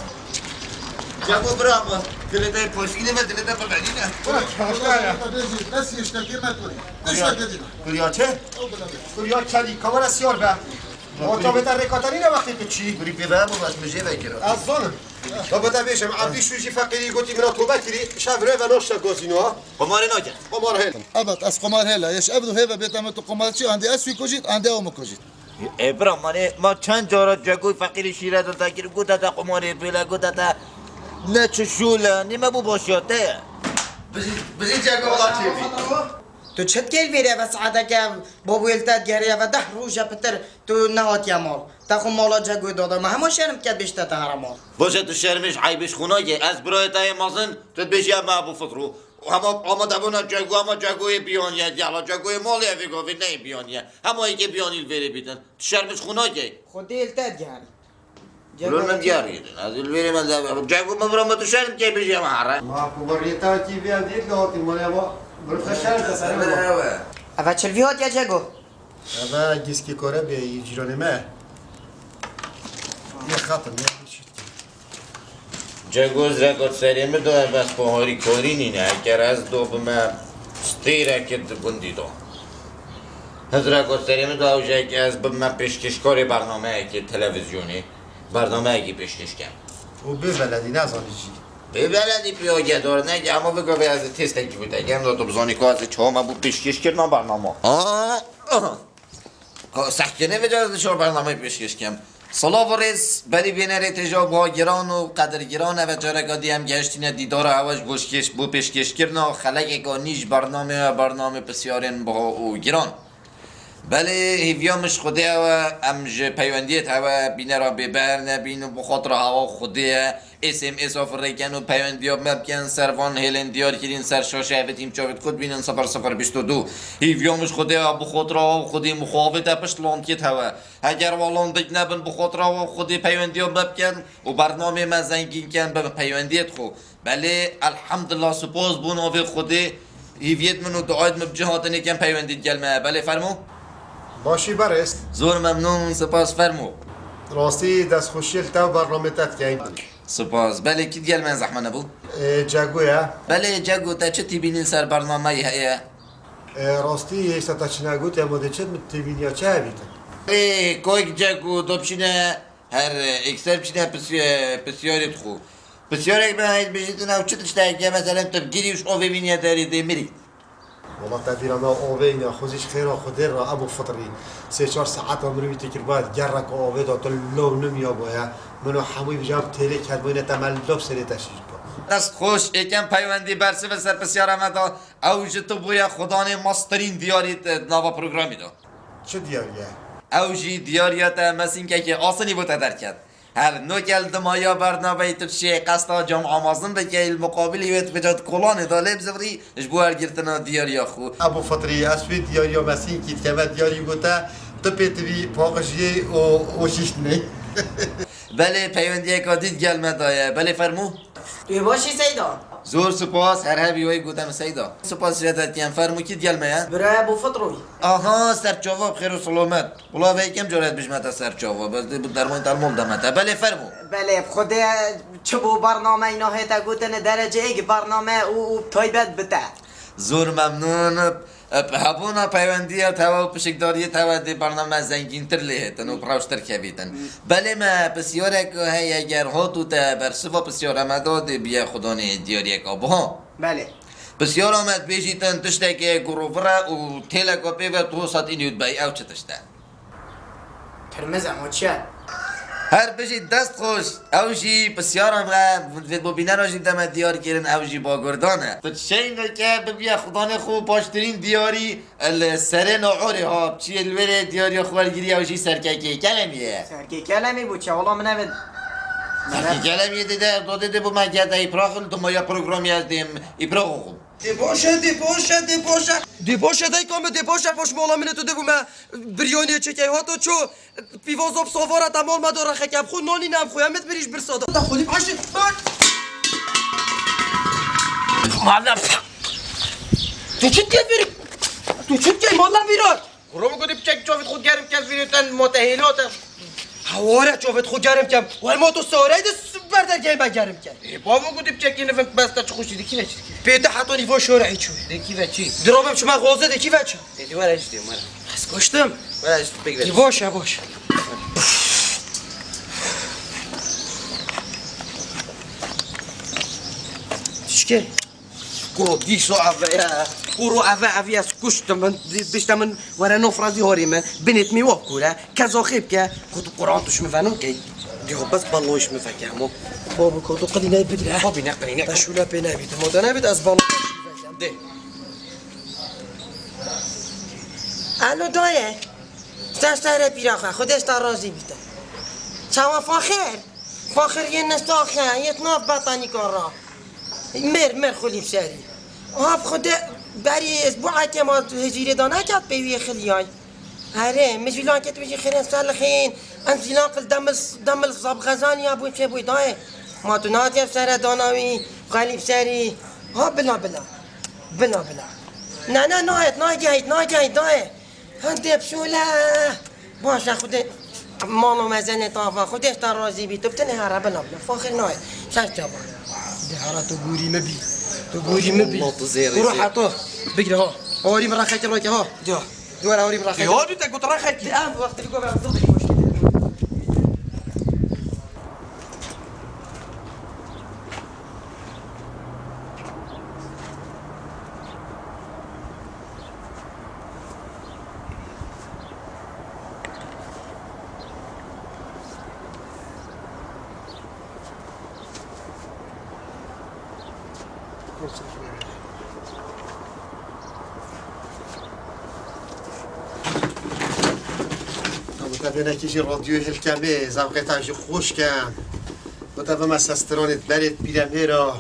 Cebo bira mı? Dilede paştikine ve dilede bebelîne. Bura çaşka ya. Bes yeştekê me kurî. Kurya çi? Kurya çelî, kawara siyar be. Otobeta rêkatanî ne wextê tu çî? Gurî pê ve bû, ez mijê vekira. Ez zanim. Baba te bêjim, Ebdî Şûjî feqîrî gotî mina tobe kirî, şev rê ve noşte gozîno ha. Qumarê nake. Qumar hêl. Evet, ez qumar hêla. Yeş ev du hêve bêta me tu qumarçî, andê ez wî kujît, andê ew mi kujît. Ê bira, manê ma çend cara Cegoy feqîrî şîre dil te kir, gote te qumarê pêle, gote te ne çi şûle, nî me bû başiya te ye. Bijî, bijî Cego wela çêbî. Tu çi dikê li vêrê ve saeteke bo wêl te digeriye ve deh roj e pitir tu nehatiye mal. Te xwe mala Cegoyê dada me hema şerm ket bêjte te here mal. Boşe tu şermêj eybêj xwe nake. Ez birayê te yê mezin, tu dibêjî em me Ebû Fitro. Hema amade bûne Cego, hema Cegoyê biyaniye, diyala Cegoyê malê evê gavê neyê biyaniye. Hema yekê biyanî li vêrê bîtin. Tu şermêj xwe nake. Xwedê li te digerî. Lo min diyar gidin. Ez li vêrê me de Cego me bira me tu şerm ke bêjî em here. Ma ku beriyeta kî vê dît de hatî mole ma. Bir xeşer de sene ma. Eve çilvî hatiye Cego. Eve gîskî kore bê cîranê me. Yê xatim, yê şît. Cego zrekot serê min do, ev ez xwe harî korî nîne. Eger ez do bime stêreke di gundî do. Hin zrekot serê min do, ew jî ez bime pêşkêşkarê bernameyekê televîzyonê. Bernameyekî pêşkêş kem. Û bê beledî nezanî jî. Bê beledî pê agedar neke, hema vê gavê ez ê testekî bû te kem, da tu bizanî ku ez ê çawa me bû pêşkêşkirina bernama. Aa, aha. Ka sehkirine vêca ez dişar bernameyê pêşkêş kem. Silav û rêz berî bênerê têja buha giran û qedirgiran, eve careka dî em gehiştîne dîdara hewe ji bo şkêş-, bo pêşkêşkirina xelekeka nî ji bernamê we, bernamê pisyarên buha û giran. Belê, hêviya min ji Xwedê ew e, em ji peywendiyê hewe bînera bêber nebîn û bi xatira hewa Xwedê ye. S M S a firêken û peywendîya me bikin ser van hêlên diyar kirîn ser şaşe, evê tîm çavêt ku dibînin sifir sifir bîst û du. Hêviya min ji Xwedê ew e, bi xatira hewa Xwedê mixavê te pişt landkêt hewe. Heger wa landek nebin, bi xatira hewa Xwedê peywendîya me bikin û bernamê me zengîn ken bi peywendiyê xwe. Belê, elhamdulillah, spas bo navê Xwedê, hîviyêt min û duayêt min bi cih hatinê kem peywendî digel me. Belê, fermo. Başî berêz. Zor memnûn, spas, fermo. Rastî destxweşiyê li te û bernamê te dikeyn. Spas. Belê, kî digel me zehmet nebû? Ê, Cego ye. Belê, Cego, te çi tîbînî ser bernameyê heye? Ê, rastî, hêşta te çi negotiye, ma dê çi tîbîniya çi hebîtin? Ê, koyk Cego, do bişîne. Her, e, êkser biçîne pisy-, e, pisyarê dixwe. Pisyarek me heyt bijîtin ew çi tiştek e, meselen tu bigirî û ji ovê bîniye derê dê mirî. Wala te bîra me ovê îna xwe zî ji xêra Xwedê re Ebû Fitrî. Sê çar saeta mirî wî têkir baya gerreka ovê da tu lo nimiya baya. Min û hemûyî bijam têlê ket boyne te me lo bi serê te şîr bû. Dest xweş, êkem peywendî bersiv e ser pisyara me da. Ew ji tu bûye xudanê mastirîn diyarî di nava programî da. Çi diyarî ye? Ew jî diyariya te mesînkekê asinî bo te derket. Her noke li dimaya bernameyê tu dişê qesta cam amazin bikey, li muqabilî wê tu vêca di kolanê de lê bizivirî, ji bo wergirtina diyariya xwe. Ebû Fitrî, ez wê diyariya mesînkî dikeme diyarî bo te, tu pê tivî paqijiyê û, û şîştinê. Belê, peywendiyeka dî digel me daye. Belê, fermû. Tu yê baş î Seyda? Zor spas, her hebî wê gote min Seyda. Spas ji te dikim, fermû kî digel me ye? Birayê Ebû Fitroyî. Aha, serçava bi xêr û selamet. Wela vê yekem cara dibêjime te serçava, bes dê bi dermanê te li mal deme te. Belê, fermû. Belê, bi Xwedê çi bo bernameyê nahê te gotin, derece êk bername û, û taybet bi te. Zor memnûn. Bi hebûna peywendiya tewe û pişikdariyê tewe dê bername zengîntir lê hêtin û bi rewştir kevîtin. Belê me pisyarek heye, ger hat û te bersiva pisyara me da dê biye xudanê diyariyeka buha. Belê. Pisyara me dibêjîtin tiştekê gurovir e û têleka pê ve tu sed înî dibey, ew çi tişt e? Tirmiz e, ma çi ye? Her bijî dest xweş. Ew jî pisyara me, vê bo bînera jî deme diyar kirin, ew jî bagurdan e. Tu çeyno ke bibiye xudanê xwe baştirîn diyarî, li serê naorê ha, çiyê li wêrê diyariya xwe wergirî, ew jî serkekê kelemî ye. Serkê kelemî bû çi? Wala min ev Serkê kelemî dide, dodê dê bû me gerde îprax, li dumaya programî ez dêm îprax oxum. Dê baş e, dê baş e, dê baş e. Dê baş e, dayka min, dê baş e, paş mala min e, tu dê bû me biryoniyê çekey. Hato ço, pîvaza bi savara te mal me da rexeke, em xwe nanî ne, em xwe em it mirî ji birsa da. Da xulî baş e. Madem Tu çi dikey vîrî? Tu çi dikey mala vîrat? Kuro min gotî piçek çavêt xwe germ ke vîrî ten mote hêlo te. Heware çavêt xwe germ kem. Wer moto sorey de ber dergehê me germ ke. Ê, bavo gotî piçekî nivin bes te çi xweşî dikî ve çi dikî? Pê te heta nîvo şoreyê çû. Dikî ve çi? Diro bim çima xozê dikî ve çi? Ê, di were ji dê were. Ez kuştim. Were ji pek ver. Ê, baş e, baş. Çike? Go dîso eve ye. Kuro eve ev ye, ez kuştim min. Di-, bişte min were nofrazî horî min. Binêt mi wap kure. Kezo xêb ke. Ko tu Quran tu şmi veno ke. Diho bes ballo şmi veke hemo. Babo ko tu qilî ne bidre. Xo bîne qilî ne. Te şûle pê nebît. Mo te nebît ez ballo şmi veke. De. Alo dayê. Ser serê pîra xwe, Xwedê ji te razî bîte. Çawa faxir? Faxir yê nistaxe, yê di nav betanîkan ra. Mir, mir xulî bi serî. Hav Xwedê berî ez bu eke ma hicîrê da nekat pê wî xiliyay. Erê, min jî lan ket wî jî xirên ser li xîn. Em jî lan qil demil, demil zab xezaniya bû çê bûy dayê. Ma tu natiye bi sere dana wî, xelî bi serî. Ha bila bila. Bila bila. Ne, ne, nayet, nagehît, nagehît dayê. Hindê bi şûle. Baş e Xwedê. Mama mezenê tava. Xwedê ji te razî bî. Tu bi tenê here bila bila. Faxir nayê. Ser çava. De here tu gorî me bî. Tu gorî me bî. Allah tu zêrê. Kuro zêr. Heta. Bigre ha. Orî min rexekî rake ha. Ya. Dû were orî min rexekî. Ya, dû te got rexekî. Em wextê li gove zirqî goştî. Tabû te vênekî jî radyoyê hilkemê, zevqê te jî xweş ke. Bo te bime sestiranê berê pîremêra.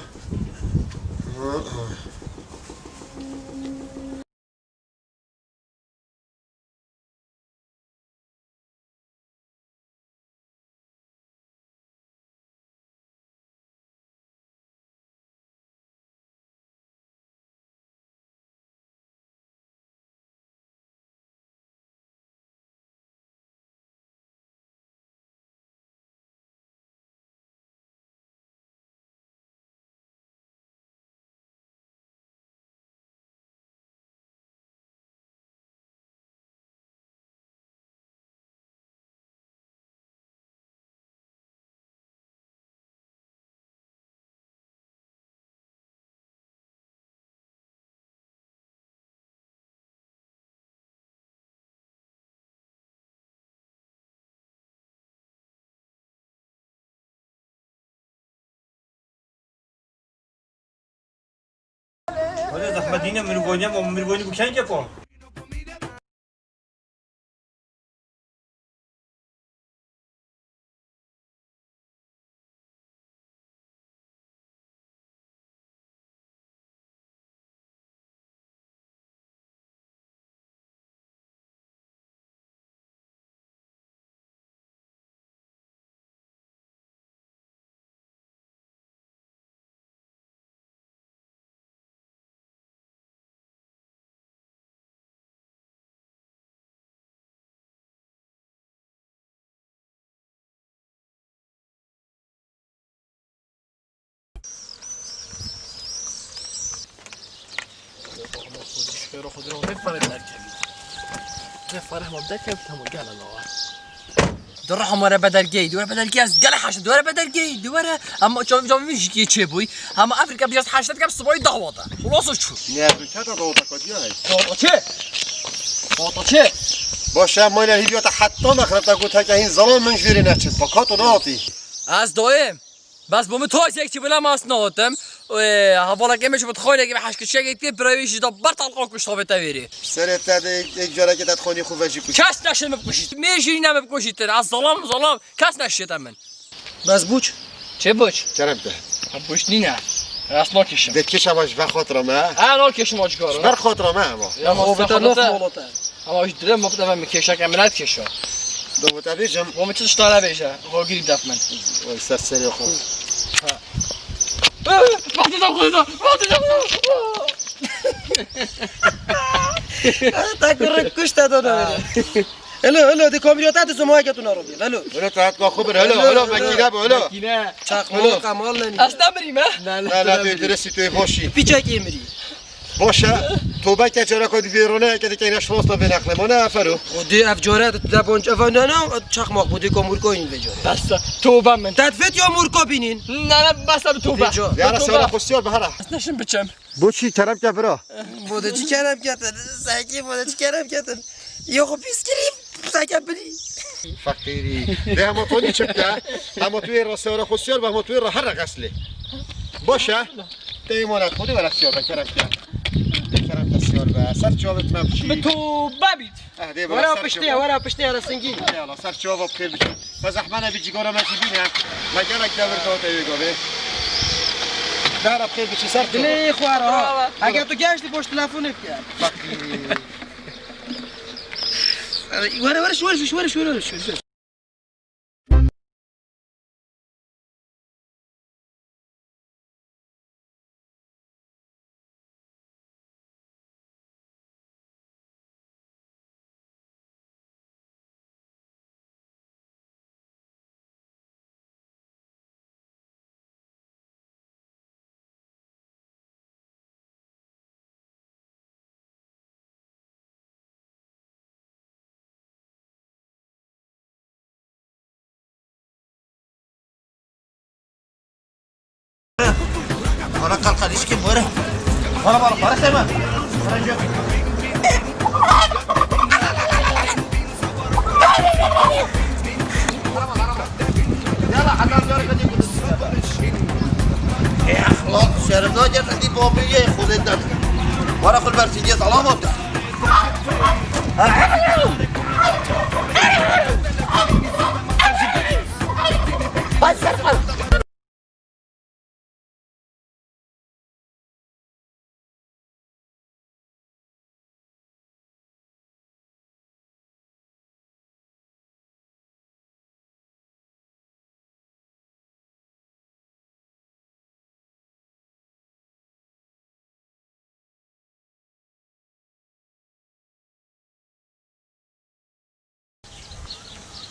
Wele zehmet nîne, mirvanî ama mirvanî bû kengê xwe. Xêro xwe diro vê ferê derkevî. Vê ferê hema derkevî hema gele lawa. Di re hema re bedelgehî, di were bedelgehî ez gele heşim, di were bedelgehî, di were. Hema çav çav min jî çê bûy. Hema Afrika biraz heştet kem sibayî dawada. Ulan çû. Ne Afrika da dawada kadiya. Dawada çê? Dawada çê? Baş e, mayne hîviya te hetta mexreb te got heke hîn zalan min jûrê neçit. Bakato nahatî. Ez dayim. Bes bo min taziyek çi bile mas nahatim. Ê, hevalekê min ji min dixwayne ke min heşkirçiyekê dikê, birayê wî jî da ber talqa kuşt xwe bête vêrê. Serê te de êk, êk carekê te dixwanî xwe vejî kuşt. Kes neşê min bikuşît. Mêr jî ne min bikuşît. Ez zalam, zalam. Kes neşête min. Bes buç. Çi buç? Kerem te. Ha, buç nîne. Ez nakişim. De kişa baş ve xatira me. Ha, nakişim o cigara. Ber xatira me ama. Ya, ya, xo bete naf mala te. Ama ji dilê min bide min kêşeke min nedikêşa. Do bû te bêjim. Bo min çi tişta nebêje. Xo girî def min. Oy ser serê xo. Ha. Vextê de xwedê de. Vextê de xwedê de. Te kurê kuş te dana were. Helo, helo, di kamîra te di zumaya ke tu narobi. Helo. Helo, te hat xwe bir. Helo, helo, helo, helo. Mekîne bu, helo. Mekîne. Çakma, helo. Kamal ne? Asta mirî me? Na, na, tu diresi tu boşî. Piçek emri. Boş e. Tobe ke cara ko di vêrone ke di keyne şlos da vêneqle. Mona efero. O di ev cara de bonc eva ne ne çakmak bu di komurko in veco. Asta. Tobe min. Te vet ya murko binin. Na, na, basta bi tobe. Veco. Ya ra sara xostiyar bahara. Asta şim biçem. Boçî kerem ke bira. Bo de çi kerem ketin? Sekî bo de çi kerem ketin? Yo xwe pîs kirî, seke birî. Feqîrî. De hema to nî çi bike? Hema tu yê rastiyara xwe siyar be, hema tu yê re here xeslê. Baş e. Te îmanet xwe de were siyar be, kerem ke. De kerem ke siyar be. Ser çavit me biçî. Bi tu bebît. Eh, dê bira. Were ser piştê, çavit. Were piştê, were singî. Yala, ser çava bi xêr biçî. Me zehmana bi cîgara me jî bîne. Me gelek dewir da te wê gavê. Dara xêr biçî ser çava. Dilê xwe ra. Bravo. Heke tu geş li boş telefonê bike. Bak. Were, were, şu, were, şu, were, şu, were, şu, şu. Were qal qal îşkê were. Were were were sema. Yala heta zor kedi. Ey axlaq şerm naket hadi babiyê xulê de. Were xul ber sîdiyet alamat.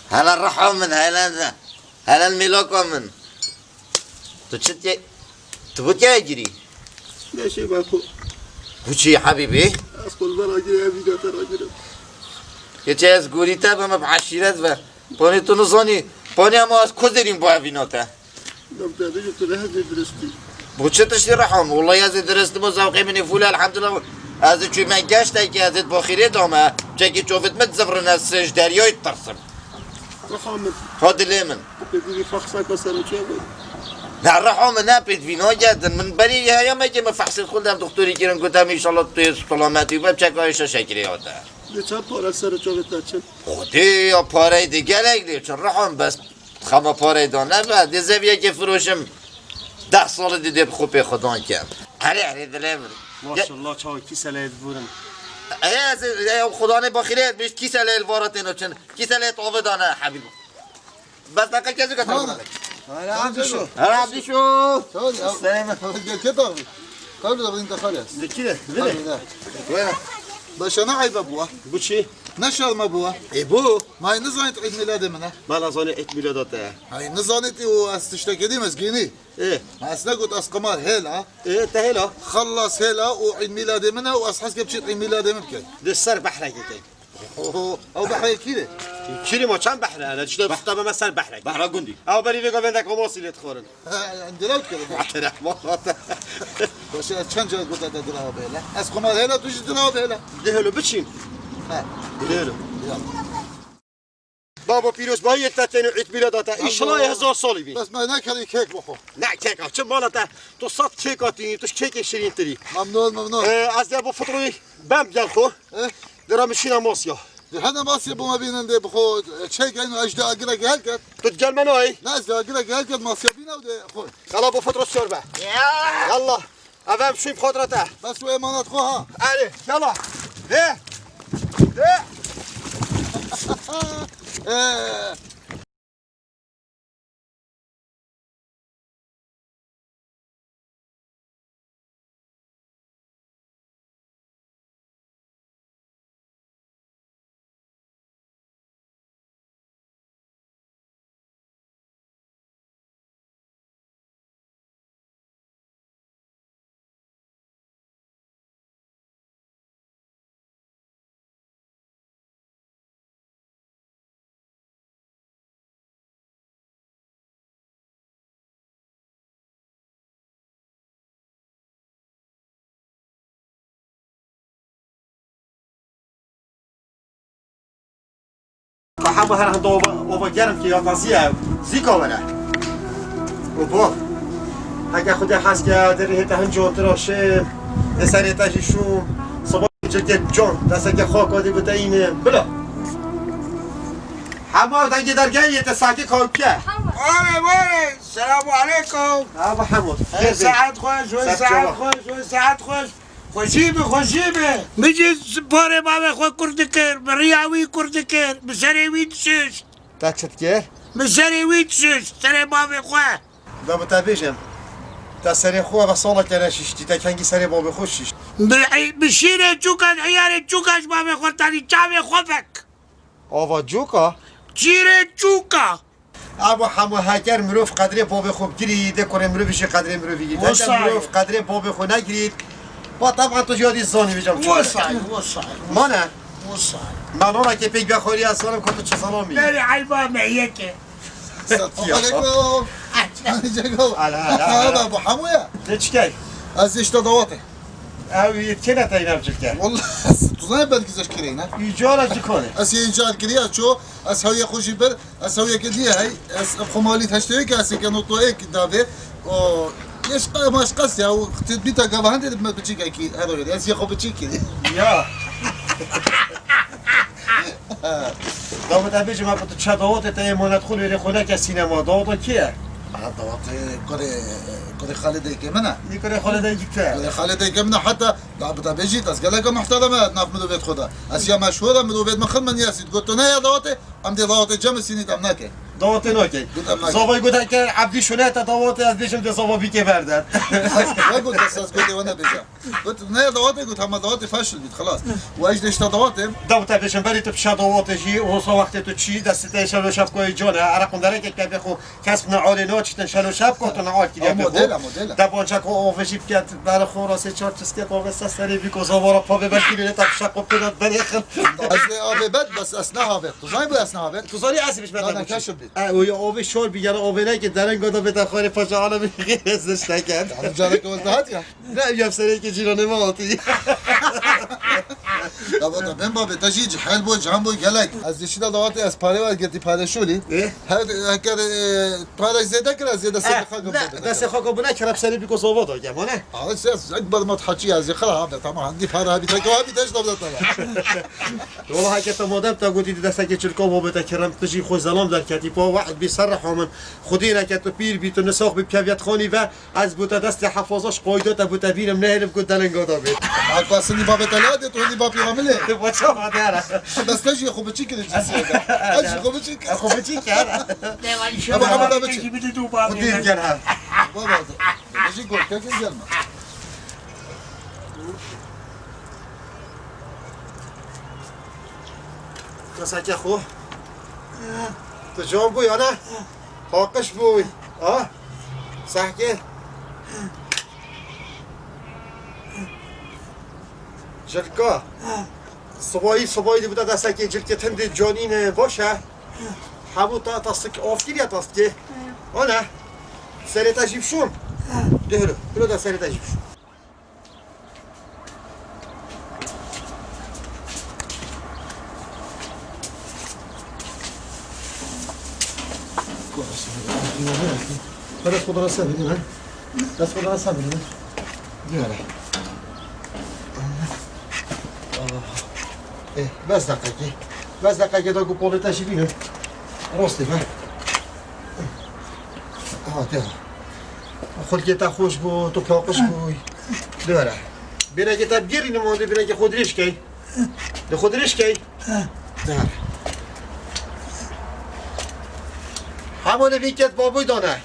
Hele riha min, hele, hele mîlaka min. Tu çi tê, tu bu tê girî? Neşê be xwe. Bu çi hebîbî? Ez xwe li vê ragirê, ev vîdeo te ragirim. Keçe ez gorî te bime bi eşîret ve. Panê tu nizanî, panê ama ez kozerîm bu evîna te. Nam te bêjim tu ne hezê diristî. Bu çi tiştî rehan? Wallahî ez ê dirist bû zewqê min ê fûl e, elhamdulillah. Ez ê çûme geştekê, ez ê baxîrê dame. Çekî çovit min zivrine, ez ji deryayê ditirsim. Reha min. Ha dilê min. Pêdivî faxsaka ser û çê bû. Ne reha min ne pêdivî nagetin. Min berî heyamekê min fehsê xwe dev doktorî kirin, gotem, înşallah tu yê selametî be, çeka êşa şekirê hate. Di çend pare ser û çavê te çin? Xwedê ya parey de gelek lê çi rihan bes xema parey da nebe. Dê zeviyekê firoşim deh sali dê dê bi xwe pê xwedan kem. Erê, erê, dilê min. Maşallah, çawa kîseleyê diburin. Ey, ez, ey, xudanê baxîrê et, bîst kîseleyê li vara têno çin. Kîseleyê tavê dane, hebîb. Bes deqe kezî ke telefon. Hele Abdişo. Hele Abdişo. Tamam ya. Selam. Gel ket abi. Kalbi de bin takalya. Dikî de, bile. Wera. Başa ne ayba bu ha? Bu çi? Ne şarma bu ha? E bu. May ne zanit Eid miladê min ha? Bala zanit Eid milada te. Hay ne zanit o az tiştek edeyim ez geni. E. Ma ez ne got az qimar hela. E, te hela. Xellas hela o Eid miladê min o az hes kep çit Eid miladê min bike. De ser behre keke. Oho, ew behrê kî de? Kîrî ma çend behre hene? Dişte Beh- xute me ser behrek. Behra gundî. Ew berî vê gavên de kamasî lê dixwarin. Dilewt kirin. Atere, vallahi. Baş e, çend car gote te dila bêle? Ez xwe ma hêla, tu jî dila bêle. Dihelo biçîn. He. Dihelo. Ya. Baba pîroz, bayê te têne Îd mîlada te. Înşallah hezar salî bî. Bes me nekerî kek bixwe. Ne kek, çi mala te? Tu sed kek atî, tu kekê şirîntirî. Memnun, memnun. Ee, ez de bu fitroyî bem gel xwe. Eh? Dira min şîna Masya. Di hene Masya bû me bînin dê bixwe çek eyn ez de agirek helket. Tu gel me nayê? Ne ez de agirek helket Masya bîne û dê xwe. Xela bu fitro sor be. Ya. Yallah. Ev em şûn xwe dira te. Bes û emanet xwe ha. Erê, yallah. Dê. Dê. Ee. Hema her handa ova, ova germ ki ya tazî ev. Zîka were. Û bo. Heke Xwedê hez ke derê hê te hin cotir a şêm. Ê serê te jî şûm. Siba cilkê can. Desteke xaka dî bite îne. Bila. Hema dengê dergehê yê te sakê kawke. Ware, ware. Selamu aleykum. Hema Hemud. Ê saet xweş, ê saet xweş, ê saet xweş. Xweşî be, xweşî be. Min jî parê bavê xwe kur dikir, bi riya wî kur dikir, bi serê wî dişişt. Te çi dikir? Bi serê wî dişişt, serê bavê xwe. Da bi te bêjim. Te serê xwe ve saleke neşiştî, te kengî serê bavê xwe şişt. Bi, bi şîrê çûka, hiyarê çûka ji bavê xwe tanî çavê xwe vek. Ava coka? Çîrê çûka. Abo hemû heker mirov qedrê bavê xwe bigirî, dê kurê mirovî jî qedrê mirovî girî. Heker mirov qedrê bavê xwe negirî, ba teban tu jî yadî zanî vêca çi. Wesay, wesay. Mane? Wesay. Melonekê pêk vexwarî ez zanim ku tu çi zelamî. Berê eyba me yeke. Setiya. Aleykum. Aleykum. Ala, ala, ala. Abo hemû ya. Te çi key? Ez işte dawatê. Ew yê kêne te yî navcilke? Wallah, tu zanî belkî ez kêreyne. Îcara ci konê. Ez yê îcar kiriya ço, ez hewye xwe jî bir, ez hewye ke diye hey, ez xwe malî heştê yek, ez ke noto ek davê. O, yeş qa-, maş qas ya, o, te bîta gava hende me biçîk ekî, her öyle, ez yê xwe biçîk kiri. Ya. Dawet ebê ji me tu çe dawetê te emanet xwe lêrê xwe neke sînema. Daweta kê ye? Ha, dawetê kurê, kurê Xalidê ke min e. Yê kurê Xalidê ke te. Kurê Xalidê ke min e, heta da bi te bêjî, ez geleke muhterem e, nav mirovêt xwe de. Ez ya meşhur e, mirovêt min xil min yesî. Got tu ne ya dawetê, em dê dawetê cem sînî dem neke. Dawetê nake. Got em nake. Zavay got heke Ebdî şûne te dawetê, ez bêjim dê zava bîkê verden. Ne got ez, ez gotê we nebêje. Got, ne dawatê got, hema dawatê feşil bît, xelas. Û ez de işte dawatê. Da te bêjim, berî tu pişa dawatê jî, wisa wextê tu çî, destê te şer û şev koyê can e, ereq û derekek te bê xwe, kes ne alê naçîtin şer û şev ko, tu ne al kiriye bê xwe. Model e, model e. De bançek o avê jî biket, berê xwe rastê çar çisket avê se serê bî ko zavara pavê belkî bê te pişa ko pêda berê xin. Ez de avê bet, bes ez ne havê. Tu zanî bu ez ne havê? Tu zanî ez bîş beta. Keşil bît. E, o ya avê şor bî, gel avê ne ki dereng goda bê te xwarê paşa alem xêrez de şteket. Carek o da hat ya. Ne, ev sereke cîranê me hatî. Ya valla ben babê te jî cihel bo, cihan bo gelek. Ez dişî de dawatê ez pare ve girtî pare şolî. E? Her, her, e, pare zêde kira, zêde Eh, sedika ne, gönderdi. Destê xaka buna kerem serê biko zova da gel, ne? Abi sen, sen barmat haçî ez xala abi, tamam, hadi para abi, tek abi, tek davda tamam. Wala heke te madem te gotî di destekê çilka babê te kerem, tu jî xwe zelam derketî, pa weht bî ser reha min. Xwedê neke tu pîr bî, tu nisax bî, keviyet xanî ve. Ez bo te destê hefaza ji qayda te bo te bînim, nehêlim ku delinga de bê. Haka sinî babê te lade, tu hinî bapî hamilê. Bo çawa dera? Bes te jî xwe biçî kirî cîsê de. Ez jî xwe biçî kirî. Xwe biçî kir. Ama ama da biçî. Xwe dîr gel ha. Baba. Jî gol, kesin gelme. Keseke xwe. Tu can bû ya ne? Paqij bû. Ha? Sehkê. Cilka. Sibayî, sibayî dibû te destekê cilkê tindê canîne baş e. Hebû ta tastik of kiriye tastikê. Ana. Serê te jî bişûm. Dihilo. Dihilo da serê te jî bişûm. Dest xwe dara ser bidin, ha? Dest xwe dara ser bidin, ha? Diyare. Eh, bes deqekê. Bes deqekê da ku polê te jî bînin. Rastî be. Ha, te. Xulkê te xweş bû, tu paqij bûyî. Diyare. Bêrekê te bigêrî nimandî, bêrekê xwe dirêj key. Li xwe dirêj key. Hemo li vî ket babûy dane.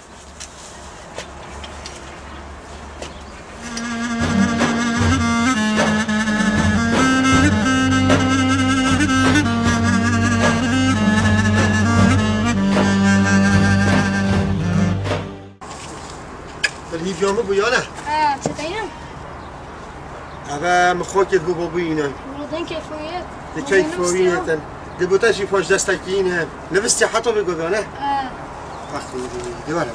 Li hîviya min bû ya ne? Ha, çi teynim? Eve min xwe kêt bû babûyî înan. Wala den keyfoyet. Di keyfoyî yetin. Di bo te jî paş destekî îne. Nivistî heta bi govane? Ha. Bak, di were.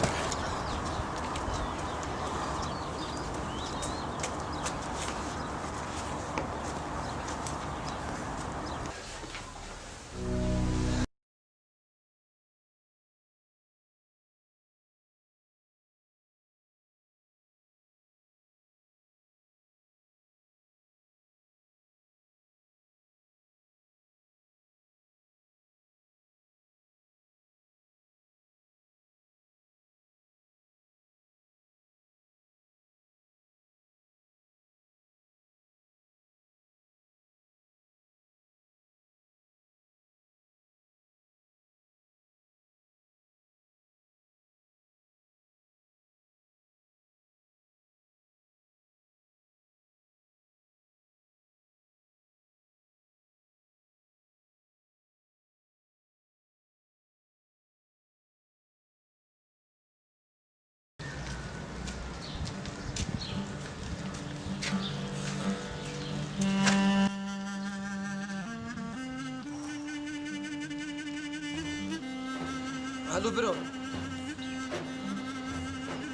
Biro.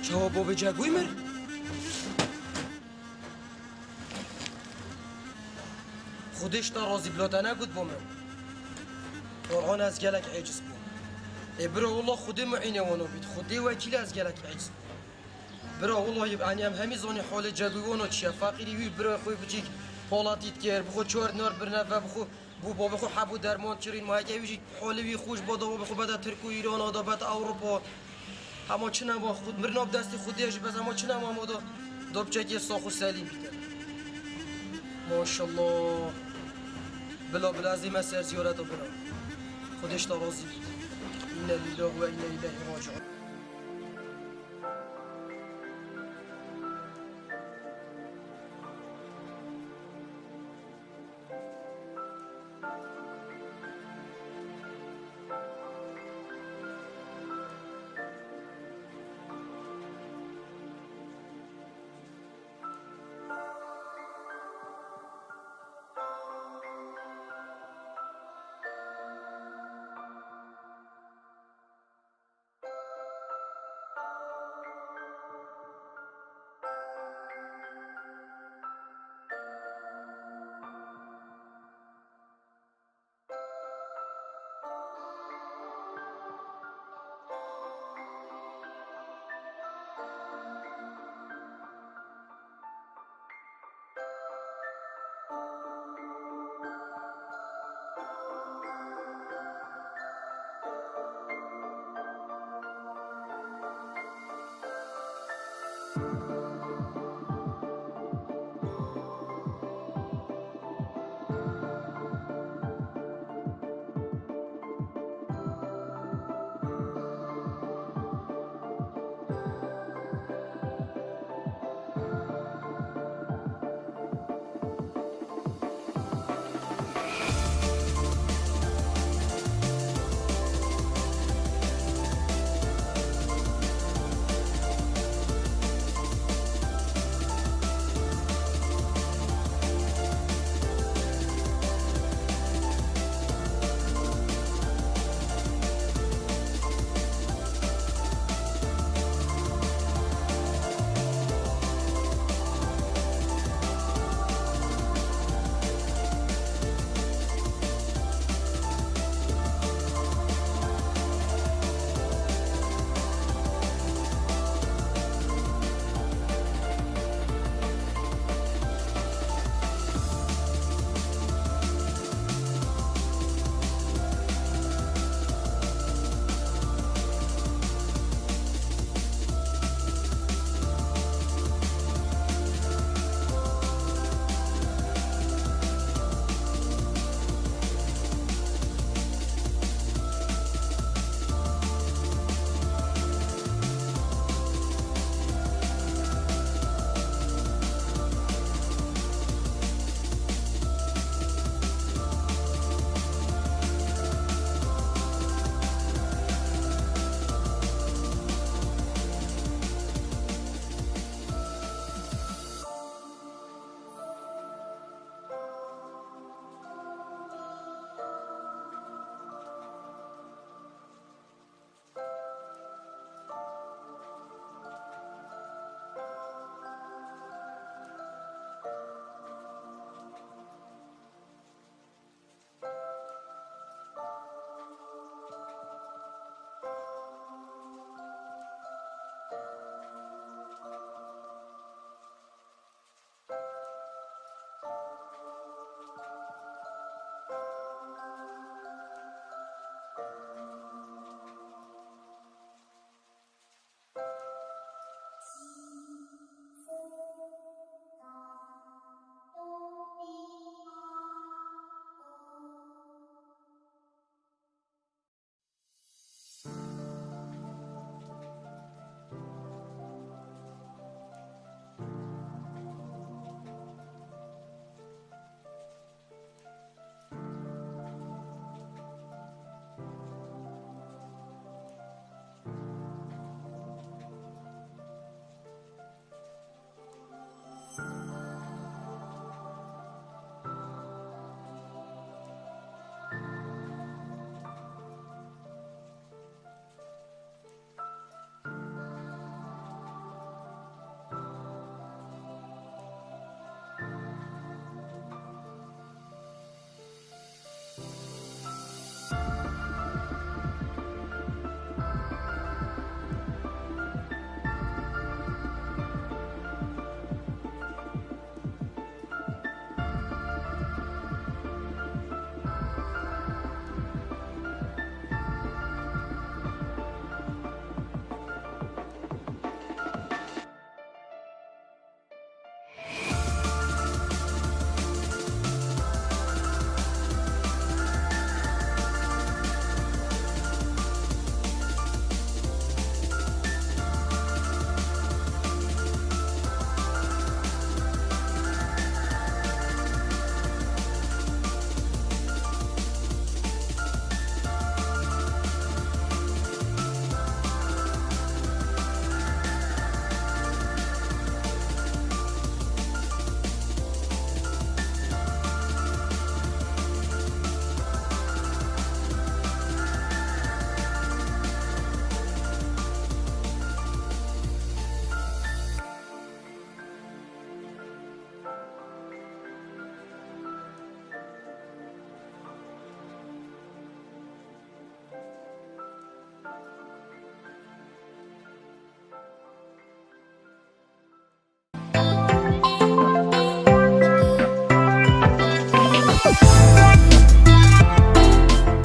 Çawa bavê Cegûyî mir? Xwedê ji te razî bila te negot bo min. Orhan ez gelek eciz bûm. Ê biro wela Xwedê muînê wana bît. Xwedê wekîl ez gelek eciz bûm. Bira welahi enî em hemî zanî holê Cegûyî wana çi ye. Feqîrî wî bira xwe biçîk palatî dikir. Bi xwe çar dinar birine ve bi xwe. Bû babê xwe hebû derman kirîn, ma heke wî jî holê wî xweş ba da babê xwe beda Tirk û Îran da beda Ewropa. Hema çi nema xwe, mirina bi destê Xwedê jî bes hema çi nema ma da, da biçekê sax û selîm bîte. Maşallah. Bila bila ez ê me ser ziyareta bira. Xwedê ji te razî bît. Înne lîllah ve înne îleyhî raciûn.